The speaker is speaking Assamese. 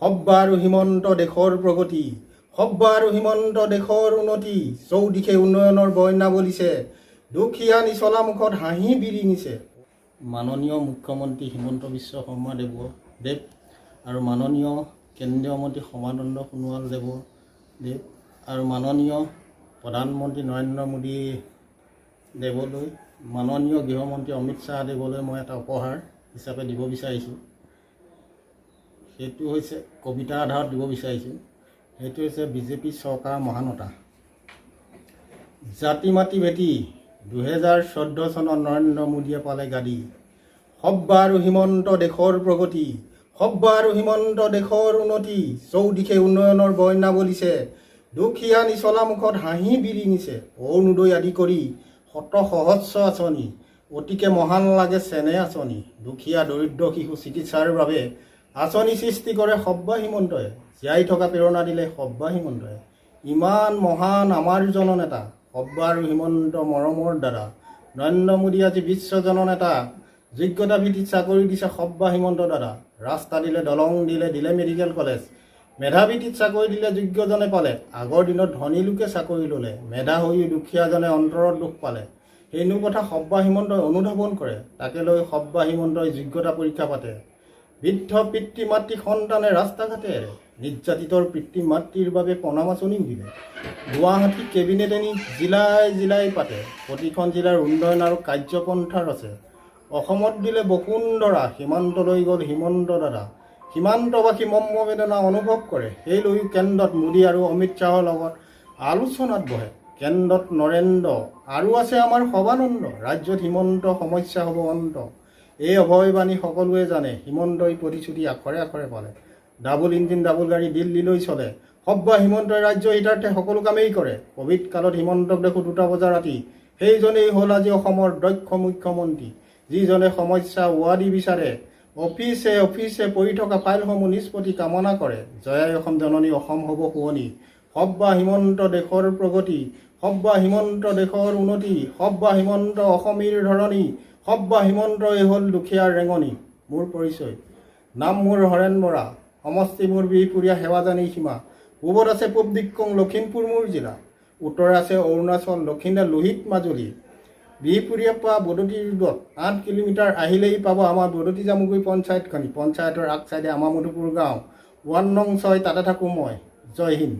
সব্বা আৰু হিমন্ত দেশৰ প্ৰগতি, সব্বা আৰু হিমন্ত দেশৰ উন্নতি। চৌদিশে উন্নয়নৰ বন্যা বলিছে, দুখীয়া নিচলা মুখত হাঁহি বিৰিঙিছে। মাননীয় মুখ্যমন্ত্ৰী হিমন্ত বিশ্ব শৰ্মা দেৱ আৰু মাননীয় কেন্দ্ৰীয় মন্ত্ৰী সৰ্বানন্দ সোণোৱাল দেৱ আৰু মাননীয় প্ৰধানমন্ত্ৰী নৰেন্দ্ৰ মোদী দেৱলৈ, মাননীয় গৃহমন্ত্ৰী অমিত শ্বাহ দেৱলৈ মই এটা উপহাৰ হিচাপে দিব বিচাৰিছোঁ। সেইটো হৈছে কবিতাৰ আধাৰত দিব বিচাৰিছোঁ। সেইটো হৈছে বিজেপি চৰকাৰৰ মহানতা। জাতি মাটি ভেটি 2014 চনত নৰেন্দ্ৰ মোদীয়ে পালে গাদী। সব্বা আৰু হিমন্ত দেশৰ প্ৰগতি, সব্বা আৰু হিমন্ত দেশৰ উন্নতি। চৌদিশে উন্নয়নৰ বন্যা বলিছে, দুখীয়া নিচলা মুখত হাঁহি বিৰিঙিছে। অৰুণোদয় আদি কৰি শত সহস্ৰ আঁচনি, অতিকে মহান লাগে চেনে আঁচনি। দুখীয়া দৰিদ্ৰ শিশু চিকিৎসাৰ বাবে আঁচনি সৃষ্টি কৰে সব্বা হিমন্তই। জীয়াই থকা প্ৰেৰণা দিলে সব্বা হিমন্তই। ইমান মহান আমাৰ জননেতা, সব্বা আৰু হিমন্ত মৰমৰ দাদা। নৰেন্দ্ৰ মোদী আজি বিশ্ব জননেতা। যোগ্যতা ভিত্তিত চাকৰি দিছে সব্বা হিমন্ত দাদা। ৰাস্তা দিলে, দলং দিলে, দিলে মেডিকেল কলেজ। মেধাভিত্তিত চাকৰি দিলে, যোগ্যজনে পালে। আগৰ দিনত ধনী লোকে চাকৰি ল'লে, মেধা হৈও দুখীয়াজনে অন্তৰত দুখ পালে। সেইনো কথা সব্বা হিমন্তই অনুধাৱন কৰে। তাকে লৈ সব্বা হিমন্তই যোগ্যতা পৰীক্ষা পাতে। বৃদ্ধ পিতৃ মাতৃ সন্তানে ৰাস্তা ঘাটে এৰে। নিৰ্যাতিতৰ পিতৃ মাতৃৰ বাবে প্ৰণাম আঁচনিও দিলে। গুৱাহাটী কেবিনেট আনি জিলাই জিলাই পাতে। প্ৰতিখন জিলাৰ উন্নয়ন আৰু কাৰ্যপন্থা ৰচে। অসমত দিলে বসুন্ধৰা, সীমান্তলৈ গ'ল হিমন্ত দাদা। সীমান্তবাসী মৰ্ম বেদনা অনুভৱ কৰে। সেই লৈও কেন্দ্ৰত মোদী আৰু অমিত শ্বাহৰ লগত আলোচনাত বহে। কেন্দ্ৰত নৰেন্দ্ৰ আৰু আছে আমাৰ সৰ্বানন্দ, ৰাজ্যত হিমন্ত, সমস্যা হ'ব অন্ত। এই অভয়বাণী সকলোৱে জানে। হিমন্তই প্ৰতিশ্ৰুতি আখৰে আখৰে পালে। ডাবুল ইঞ্জিন ডাবুল গাড়ী দিল্লীলৈ চলে। সব্বা হিমন্তই ৰাজ্য হিতাৰ্থে সকলো কামেই কৰে। ক'ভিড কালত হিমন্তক দেখোঁ 2টা বজা ৰাতি। সেইজনেই হ'ল আজি অসমৰ দক্ষ মুখ্যমন্ত্ৰী, যিজনে সমস্যা উৱাদি বিচাৰে, অফিচে অফিচে পৰি থকা ফাইলসমূহ নিষ্পত্তি কামনা কৰে। জয় অসম জননী, অসম হ'ব শুৱনি। সব্বা হিমন্ত দেশৰ প্ৰগতি, সব্বা হিমন্ত দেশৰ উন্নতি, সব্বা হিমন্ত অসমীৰ ধৰণী, সব্বা হিমন্ত এই হ'ল দুখীয়াৰ ৰেঙনি। মোৰ পৰিচয়, নাম মোৰ হৰেণ বৰা, সমষ্টি মোৰ বিহপুৰীয়া সেৱাজানী সীমা। পূবত আছে পূব দিক্কং, লখিমপুৰ মোৰ জিলা। উত্তৰে আছে অৰুণাচল, দক্ষিণে লোহিত মাজুলী। বিহপুৰীয়াৰ পৰা বদতি ৰোডত 8 কিলোমিটাৰ আহিলেই পাব আমাৰ বদতি জামুগুৰি পঞ্চায়তখনি। পঞ্চায়তৰ আগ চাইডে আমাৰ মধুপুৰ গাঁও, ৱাৰ্ড নং 6, তাতে থাকোঁ মই। জয় হিন্দ।